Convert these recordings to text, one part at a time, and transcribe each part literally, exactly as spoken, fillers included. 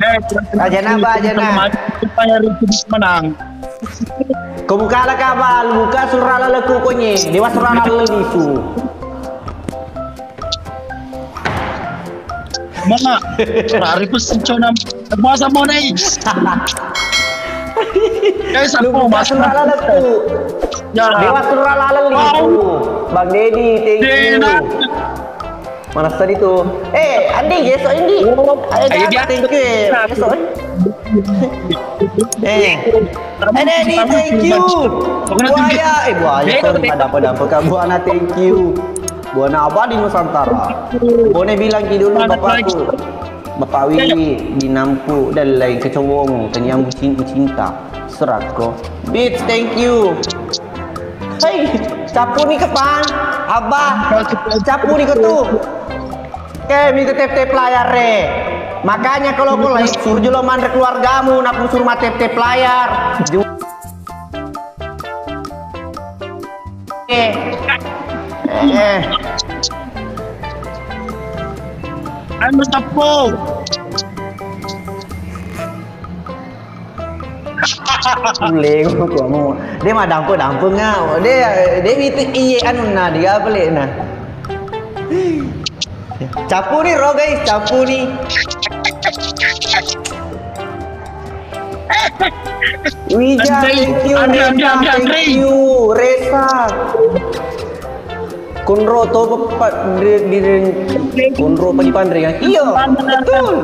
Eh, Aja na, Ba, aja na. Menang. Ko buka la ka, Ba, buka surah laleng ku konye. Dewa surah laleng lisu. Mana? Lari pun sencona. Masa mau naik? Eh, lu sapu, buka mas, surah laleng ku. Ya. Dewa surah laleng lisu. Bang Dedi, thank you. Mana tadi tuh? Eh, Andi, geso Indi. Oh, ayo, ayo, dia thank you, eh. Geso, eh. Eh. Eh, Dedi, thank you. Buaya, eh, buaya, sorry, ada apa-apa, Kak Buana, thank you. Buana abadi Nusantara. Bone bilang ki dulu bapakku. Bapak Wiwi, dinampu dan lain kecowong, kenyang bucin cinta. Serakko. Beats, thank you. Hei, cappu ni kepang, Abah, cappu ni ketu. Oke, minta tap-tap layar re. Makanya kalau kau live, suruh jelo manre keluargamu, nak suruh ma tap-tap layar. Ju- Eh. Eh. Anu tepung. Uleng ko mu. De madampu-dampu nga. De, de itu iye anunna, dia apa lena? Cappu ni ro, guys, cappu ni. Wija, thank you, Andre, Andre, Andre, thank you, Resa. Konro to pa-, di, di, di, konro pa dipanre kan? Iya, betul.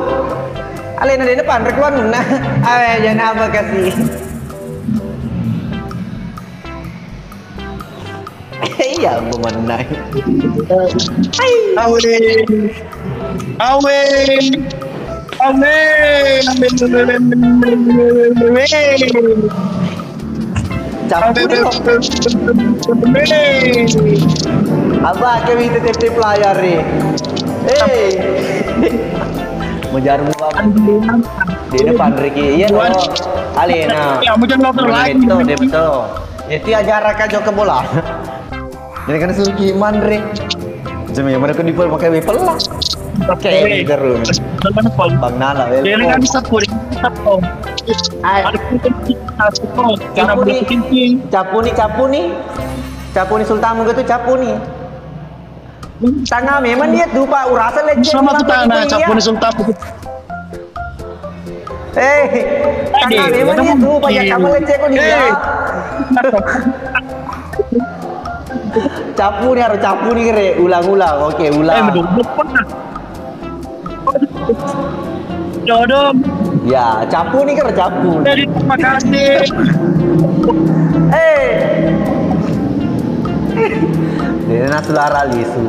Alena dena panre keluar na. Awe, jangan apa kasih. Iya, pemenang. Awe. Awe. Awe. Awe. Campur dong. Awe. Apa, kami tetep layar nih. Eh. Mau jarum apa? Di depan Ricky. Iya dong. Alena. Ya, mau jarum apa lagi? Betul, dia betul. Jadi ajaran ka jokka bola. Jadi kan suruh ki manre. Jam yang mana kau di pol pakai wepel lah. Oke, terus. Bang Nala, welcome. Dia kan bisa pulih, bisa pulih. Ayo. Ada pulih, bisa pulih. Cappu ni, cappu ni, cappu ni. Cappu ni sultanmu gitu, cappu ni. Tanga memang dia tuh, Pak, urasa lecet. Sama tuh tanah, cappu ni sultan. Eh, tanga memang dia tuh, banyak kamu lecet kok dia. Cappu ni, harus cappu ni, kere. Ulang, ulang. Oke, ulang. Eh, betul. Jodoh. Ya, cappu ni, kere, cappu. Jadi, terima kasih. Eh. Dia nak suara lisu.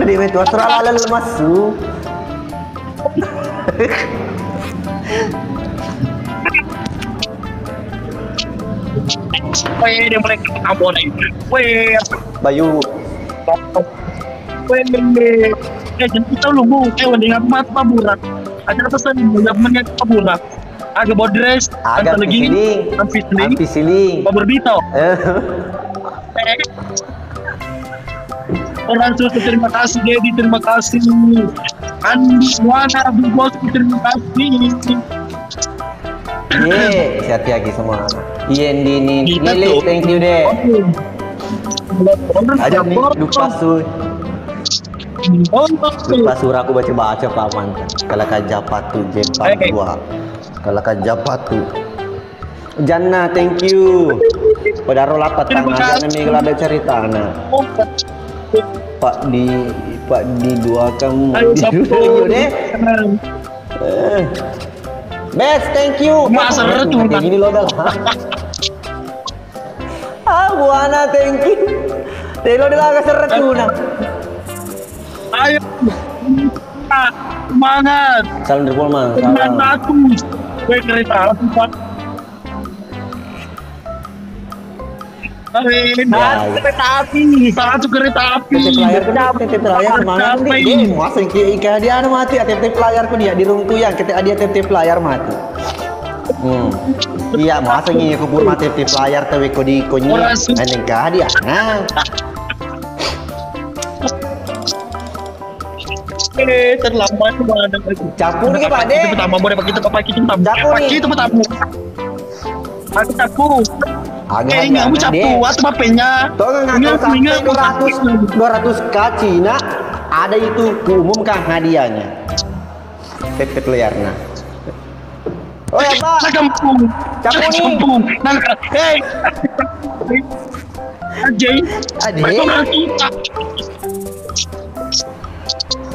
Jadi, itu suara laleng lemas su. Weh, dia mulai ke Tambora ini. Weh. Bayu. Weh, eh, jadi kita lu mau, eh, mending aku mati Paburak. Ada pesan, mau lihat mending Paburak. Aga bodres, aga lagi, ampisiling, ampisiling. Ampisiling. Paburbito. Eh. Orang tua, terima kasih, Dedi, terima kasih. Andi, Wana, Abu Bos, terima kasih. Ye, siap lagi semua. Iya, Andi ni. Lele, thank you, deh. Ada nih, lupa su. Lupa surah aku baca-baca, Paman. Kalau kerja patut, jempang dua. Kalau kerja patut. Janna, thank you. Padaro lapatang aja nih, kalau ada cerita anak. Pak di, Pak di dua kamu. Ayo, deh. Eh. Best, thank you. Masa retu ini lo dah. Ah, Buana, thank you. Telo de laga serretuna. Ayo. Ah, semangat. Salam dari Polman. Salam. Satu. Gue kereta api, Pak. Amin. Ya. Satu kereta api. Satu kereta api. Tetep layar ku, tetep layar, semangat. Capek. Nih, muaseng ki, ika dia anu mati, tetep layar ku dia di runtuyan, kita dia tetep layar mati. Hmm. Iya, masa ngi kubur mati tip layar tawwe ko di konyi. Ora su- Aneng ka dia. Nah. Eh, terlambat mana lagi. Capu ni, Pak De. Kita pertama, boleh pakai tempat kita pertama. Capu ni. Pakai tempat pertama. Aku capu. Agak Eh, ini kamu agak, capu. Dek. Atau papenya. Tolong Ini ngatur aku ingat sampai aku dua ratus, capu. Dua ratus K Cina. Ada itu, kuumumkan hadiahnya. Pepet liarna. Oh ya, Pak. Capu. Capu ni. Capu. Nah, hei. Ajay. Ajay. Betul kita.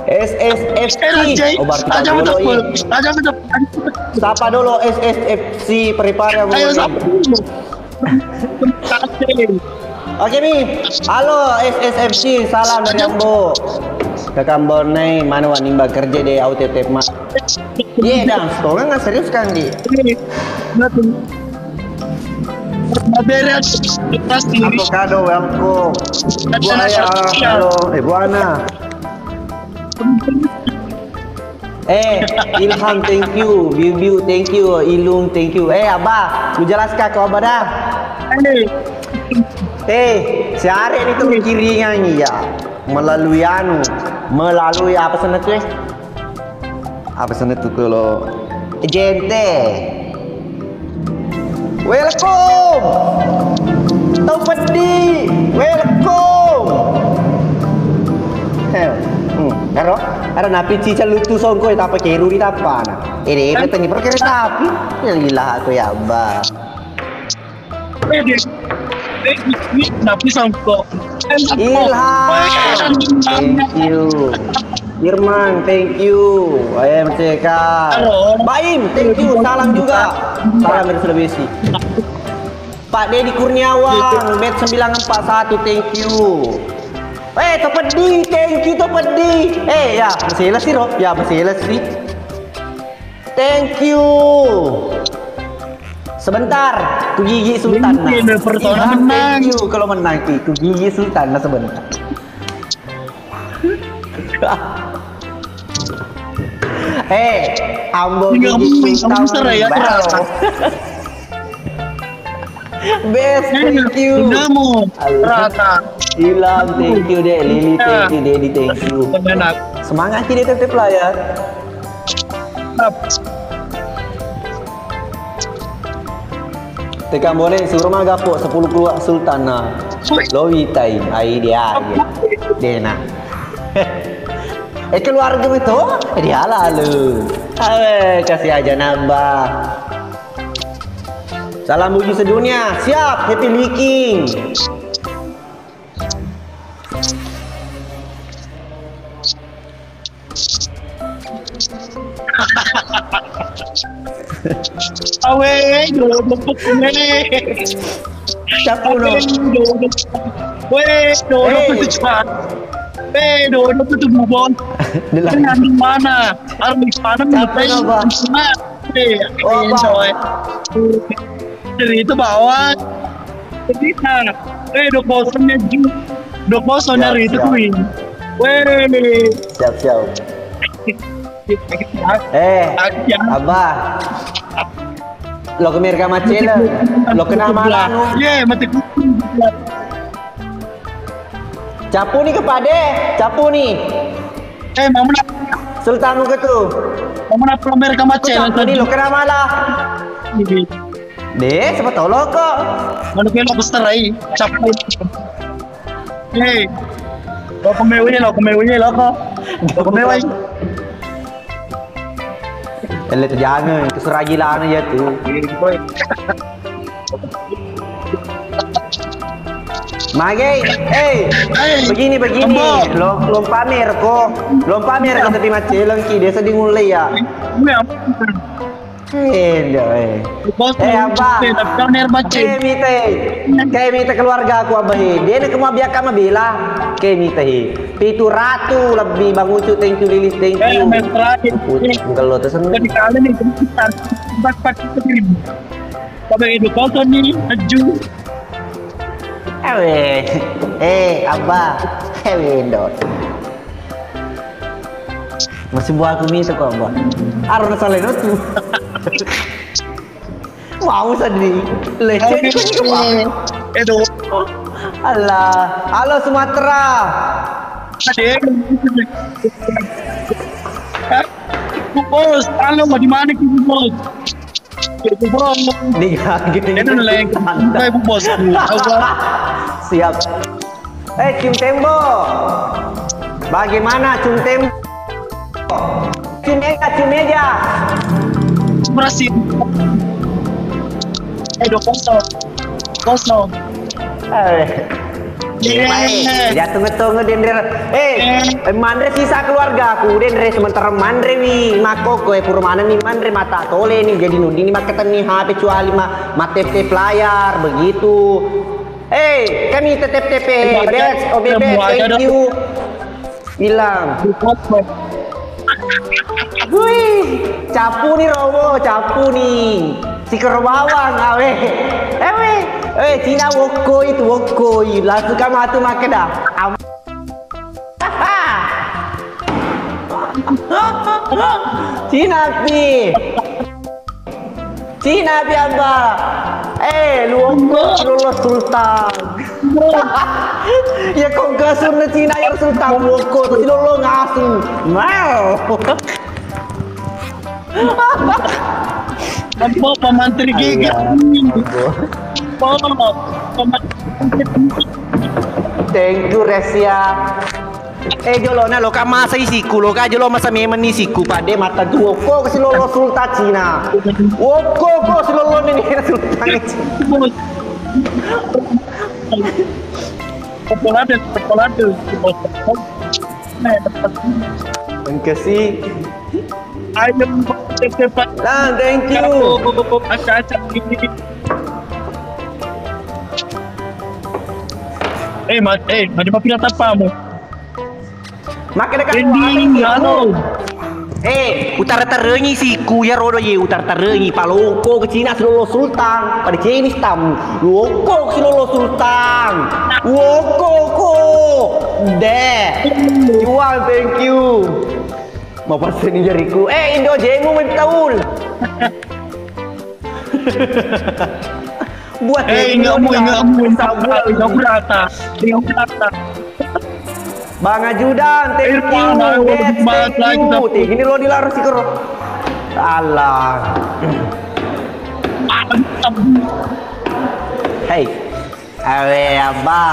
S S F C. Eh, Ajay. Oh, berarti Ajay, dulu, betul. Iya. Ajay, betul. Sapa dulu S S F C, prepare dulu. Ayo, sapa dulu? Oke, Mi. Halo, S S F C, salam dari Ambo. Kakak Ambo, nai, mana wani mbak kerja di auto tep, Mak? Iya, dang, setongan nggak serius kan, di? Beres. Pasti. Avocado, welcome. Bu Aya, halo. Eh, Bu Ana. Eh, Ilham, thank you. Biu Biu, thank you. Ilung, thank you. Eh, Abah, lu jelaskan ke Abah dah. Eh. Eh, siare ni tu kiringan ni ya. Melalui anu, melalui apa sana tu, eh? Apa sana tu kalau J N T. Welcome. Tau peddi. Welcome. Eh, hmm, ero, ero napi cica lutu songko, eh, tapa keru di tapa na. Eh, deh, eh, tanya perkara tapi. Yang gila aku ya, Abah. Eh, deh. Eh, ini napi songko. Eh, Ilham. Thank you. Firman, thank you. M C K. Halo. Baim, thank you. Salam juga. Salam dari Sulawesi. Pak Dedi Kurniawan, bet sembilan empat satu, thank you. Eh, Topedi, thank you, Topedi. Eh, ya, masih sih, Ro. Ya, masih sih. Thank you. Sebentar, ku gigi Sultan. Ini nah. Persona Ilham, menang. Thank you. Kalau menang, Ki, ku gigi Sultan nah sebentar. Eh, Ambo Tiga gigi puluh Sultan serai ya, baru. Terasa. Best, eh, thank you. Kamu, Allah. Terasa. Ilham, thank you, Dek. Lili, thank you. Dedi, thank you. Enak. Semangat, Ki, tetep lah ya. Tekan boleh suruh magapo sepuluh keluar Sultan nah. Lo witai, ai dia, ai dia. Dena. Eh, keluarga itu, eh, dia lalu. Awe, kasih aja nambah. Salam Bugis sedunia, siap, happy leaking. Awe, dodok, awe. Siapa, no? Awe, dodok. Weh, dodok. Hey. Itu cepat. Weh, dodok itu bubon. Delang. Kan di mana? Harus di mana? Siapa, no, Bang? Eh, oh, Bang. Dari itu bawah. Jadi, nah, eh, dua kosong ya, Ju. Dua kosong. Siap, dari itu siap. Kuing. Weh. Siap, siap. Eh, Abah. Lo ke Merka Macela. Lo kena malam. Ye, mati kucing. Capu ni ke pade, capu ni. Eh, mau mana? Sultan ke tu. Mau mana Merka Macela? Capu ni lo kena malam. Ini. Deh, siapa tahu lo kok. Mana kena besar ai. Capu. Hei, lo kemewai, lo kemewai, lo kok. Lo kemewai. Ele tu jangan, keseragi lana ya tu. Mage, eh, hei, begini, begini. Lo, lo pamer ko, lo pamer ko tapi maceleng ki, desa di mulai ya. Iya. Endo, eh. Bos, eh, Abah. Tapi kan air macet. Kayak mita, eh. Kayak mita keluarga aku, Abah, eh. Dia nak mau biar kamu bela. Kayak mita, eh. Pitu ratu lebih, Bang Ucu, thank you, Lilis, thank you. Eh, yang terakhir. Kalau tersentuh. Jadi kalian itu besar. Empat, empat, empat ribu. Sampai itu kosong nih, aju. Ewe, eh, Abah. Ewe, Endo. Masih buah aku minta kok, Abah. Aro na salai no tu. Mau sedih. Lecet. Edo. Allah. Halo, Sumatera. Bos, halo, di mana kita, Bos? Di kaki. Ini lagi. Baik, Bos. Siap. Eh, Cium Tembo. Bagaimana, Cium Tembo? Cium Meja, Cium Meja. Berhasil. Eh, dua kosong. Kosong. Eh. Iya. Jatuh ngetonge denre. Eh, manre sisa keluargaku denre sementara manre wi makoko e pura maneng ni manre mata tole ni jadi nudini makketenni H P kecuali ma, ma tap-tap layar begitu. Eh, kami tetep tepe, bes, oh bebek, thank you. Bilang. Wih, capuni robo, capuni. Sikero bawang awe. Ewe, eh Cina wokkoi tu wokkoi. Langsung kamu atu makkeda. Am- Cina pi. Cina pi abba. Eh, lu wokko lolo sultan. Ya kok gasun na Cina ya sultan wokko tu lolo ngasu. Mau. Apa pamantri gigi? Thank you Resia. Eh, jolona loka masa isiku, loka jolo masa memang ni siku, pade mata tu wokko kasi lolo sultan Cina. Wokko ko si lolo ni sultan. Chocolate, chocolate. Terima kasih. Ayo, cepat. Nah, thank you. Acak-acak ini. Eh, ma-, eh, magi mappilang tappamu? Makkeda ka Ending, halo. Eh, utara-tarengi siku ya rodo ye, utara-tarengi paloko ke Cina silolo sultan. Pada cemi stam. Wokko silolo sultan. Wokko ko. Deh. Jual, thank you. Mau pesen jariku. Eh, Indo jemu mentaul. Buat eh, ingatmu, ingatmu, ingatmu rata, ingatmu rata. Bang Ajudan, thank you, Bang, thank you. Ini lo dilarang si kero. Alah. Hei. Awe abba.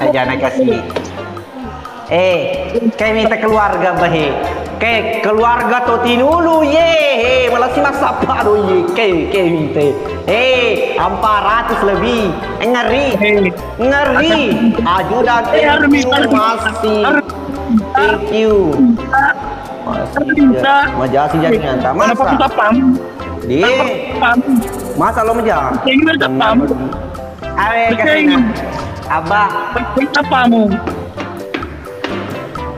Aja na kasi. Eh, kayak minta keluarga bahe. Kayak keluarga to tinulu ye. He, malah si massappa do ye. Kayak, kayak minta. Eh, empat ratus lebih. Eh, ngeri. Ngeri. Ajudan, thank you, masih. Thank you. Masih. Majasi jadi nyata. Masa? Dia. Masa lo meja? Awe kasina. Abba.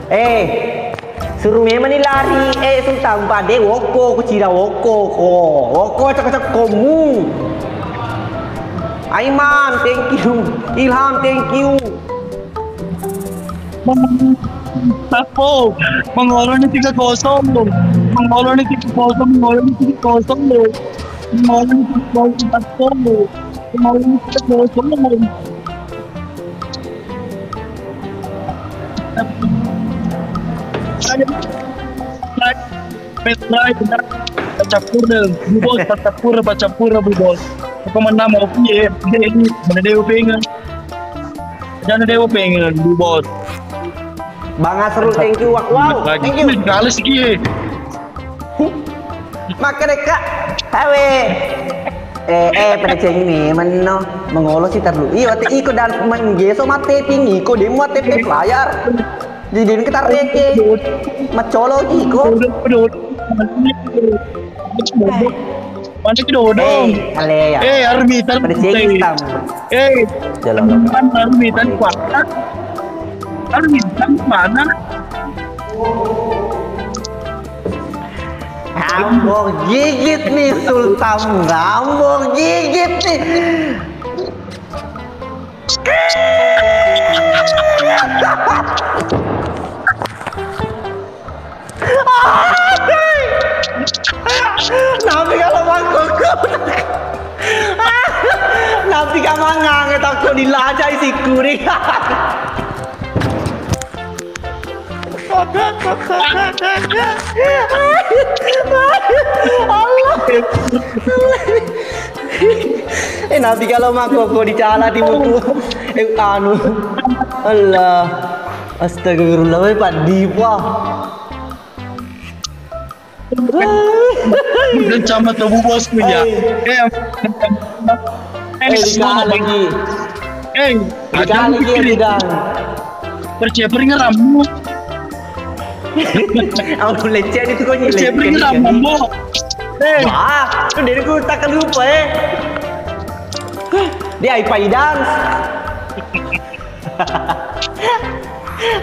Eh, suruh memang ni lari. Eh, Sultan pade wokko, ku cira wokko ko. Wokko cek-cek komu. Aiman, thank you. Ilham, thank you. Tappo, mengoloni tiga kosong, mengoloni tiga kosong, mengoloni tiga kosong, mengoloni tiga kosong, Tappo, mengoloni tiga kosong. Saya, saya, Pet lain, bacappureng, Bu Bos, bacappureng, bacappureng, Bu Bos. Apa menang mau piye? Jadi, mana dewa pengen? Jangan dewa pengen, Bu Bos. Bang Asrul, thank you. Wow, thank you. Wih, kalah sih, kiye. Maka deka, tawe. Eh, eh, pada cengni, menno, mengolo si terlu. Iyo, te iko dan menggeso mate ping iko, demo mate ping layar. Jadi kita reke. Macolo iko. Mana ki dodong? Eh, ale ya. Eh, Armitan. Pada cengni tam. Eh, jalan. Armitan kuat. Armitan mana? Ambo gigit nih, Sultan. Ambo gigit nih. Napi kalau mangkoko? Napi kamangang takut dilajai sikuri. Eh, napi kalau mako ko dicala timuku. Eh, anu. Allah. Astagfirullah, weh, paddi, wah. Dan sama tubuh bosku ya. Eh. Eh, eh, eh, dikali lagi. Eh, dikali lagi ya, Bidang. Percaya peringat rambu. Aku lecet itu kok. Percaya peringat rambu. Eh. Wah, itu dari ku tak lupa, eh. Dia iPad Idang.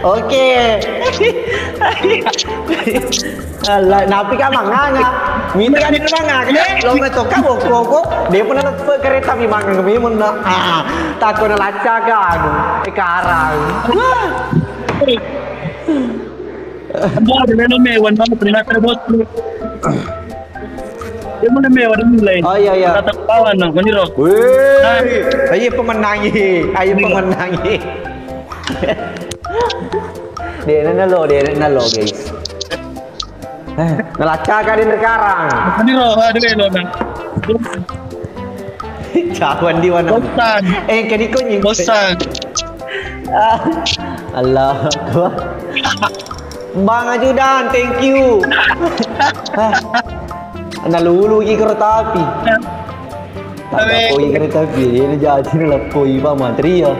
Oke. Allah, napi ka manganga. Mita ka di manganga. Lo ngetok ka boko ko. Dia pernah lepe kereta mi manganga mi mun na. Ah, takut na laca ka anu. Eh, karang. Wah. Boh, ada melo mewan banget ternyata bos. Dia mana mewah dan mulai. Oh, iya, iya. Tatap kawan no, kau nyerok. Wih, ayo pemenangi, ayo pemenangi. Dia nana lo, dia nana lo, guys. Eh, ngelacak kan di sekarang. Kau nyerok, ada melo nah. Cawan di mana? Bosan. Eh, kedi kau nyimpen. Bosan. Ah, Allah Akbar. Bang Ajudan, thank you. Ah, nalulu ki kereta api. Tapi koi kereta api, ini jadi naleppoi Pak Matria.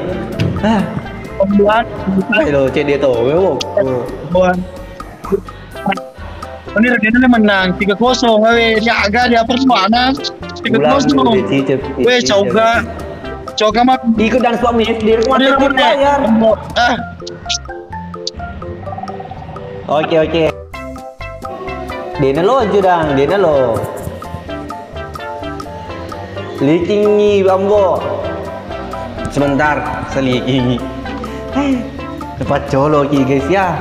Ah. Pembuat. Ayo, cek dia tahu, ya, wok. Buat. Ini Raden ini menang tiga kosong, awe, dia agak dia perjuangan. Tiga kosong. Weh, coga. Coga mah. Ikut dan suami S D, rumah dia bayar. Ah. Oke, oke. Dena lo aja dang, dena lo. Likingi, Ambo. Sebentar, selikingi. Cepat colo ki, guys, ya.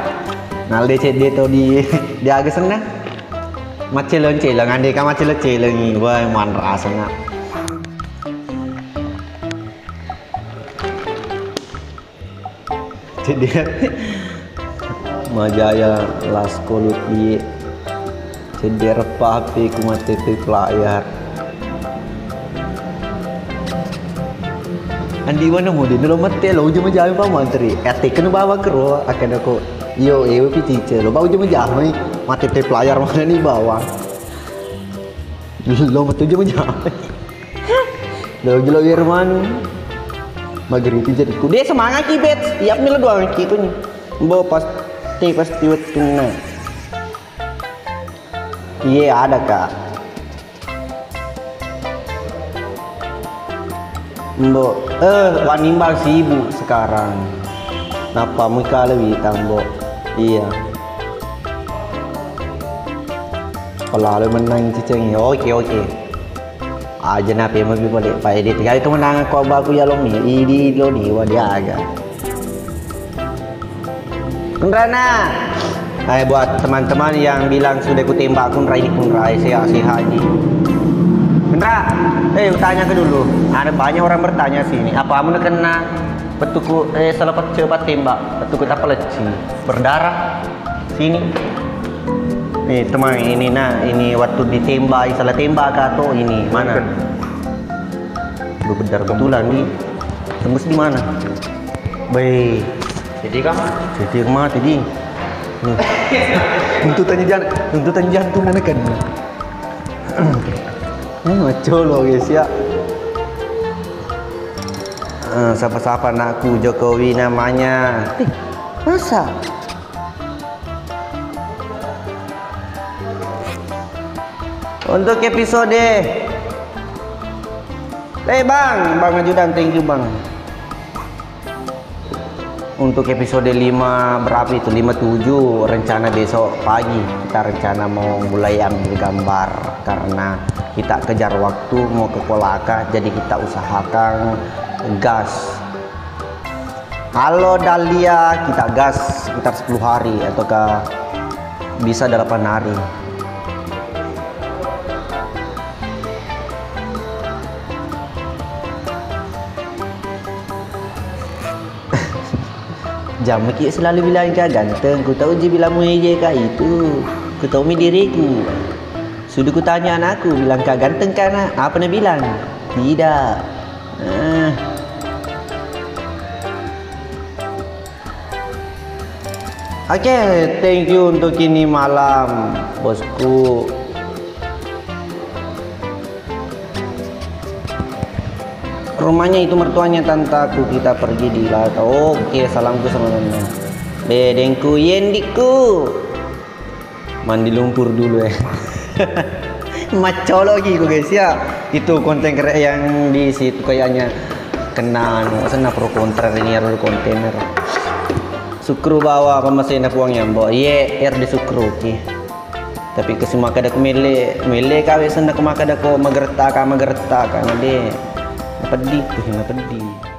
Nalde cedde to di, di aga senna. Macceleng-celeng, ande ka macceleng-celengi. Wah, manrasa na. Cedde majaya lasko lutie. Cedde reppa H P ku mate te layar. Andi mana mode nelo mate lo uju majaya pa mantri. Ate kena bawa kero akan aku. Yo, ewe pi cice lo bawa uju majaya mate te layar mana ni bawa. Lo mate uju majaya. Lo gelo biar manu. Magari itu jadi ku. Dia semangat ki, bet. Iya, melo doang ki itu nih. Bo pasti, pasti wettunna. Iya, ada, Kak. Mbo, eh, Wanimbang sibuk sekarang. Napa muka lebih tambo? Iya. Pelalu menang ciceng. Oke, oke. Aja na pema bi pale. Pa edit gai kemenangan ko baku ya lo mi. Idi lo ni wa dia aga. Kunrana. Hai buat teman-teman yang bilang sudah kutembak Kunra ini Kunra, eh, sehat-sehat ji. Kunra, eh, tanya ke dulu. Ada banyak orang bertanya sini. Apa kamu kena petuku, eh, salah cepat tembak, petuku apa leci? Berdarah. Sini. Nih, teman, ini nah, ini waktu ditembak, salah tembak kah atau ini mana? Bukan. Berbedar betulan nih. Tembus di mana? Baik. Jadi kah? Jadi rumah tadi. Nih. Tuntutannya jan-, tuntutannya jantung mana kan? Hmm, colo guys ya. Eh, siapa-siapa anakku Jokowi namanya. Eh, masa? Untuk episode, eh, Bang, Bang Ajudan, thank you, Bang. Untuk episode lima berapa itu? Lima tujuh, rencana besok pagi kita rencana mau mulai ambil gambar karena kita kejar waktu mau ke Kolaka, jadi kita usahakan gas. Halo Dahlia, kita gas sekitar sepuluh hari ataukah bisa delapan hari. Jamu ki selalu bilang ka ganteng, ku tahu je bilang mu eje ka itu, ku tahu mi diriku. Sudah kutanya anakku, bilang kak ganteng kak nak? Apa na bilang? Tidak. Eh. Oke, thank you untuk ini malam, bosku. Rumahnya itu mertuanya tantaku, kita pergi di Lata. Oke, salamku sama Nana. Bedengku, Yendikku. Mandi lumpur dulu ya. Maccolokiku guys ya. Itu konten kere yang di situ kayaknya kena anu, sana pro kontra ini aro kontainer. Sukru bawa pemasena puang ya, Mbok. Ye, er di sukru ki. Tapi kesu makkeda ko mele, mele kawe senna ko makkeda ko magertaka, magertaka, na de. Napeddi tu, napeddi.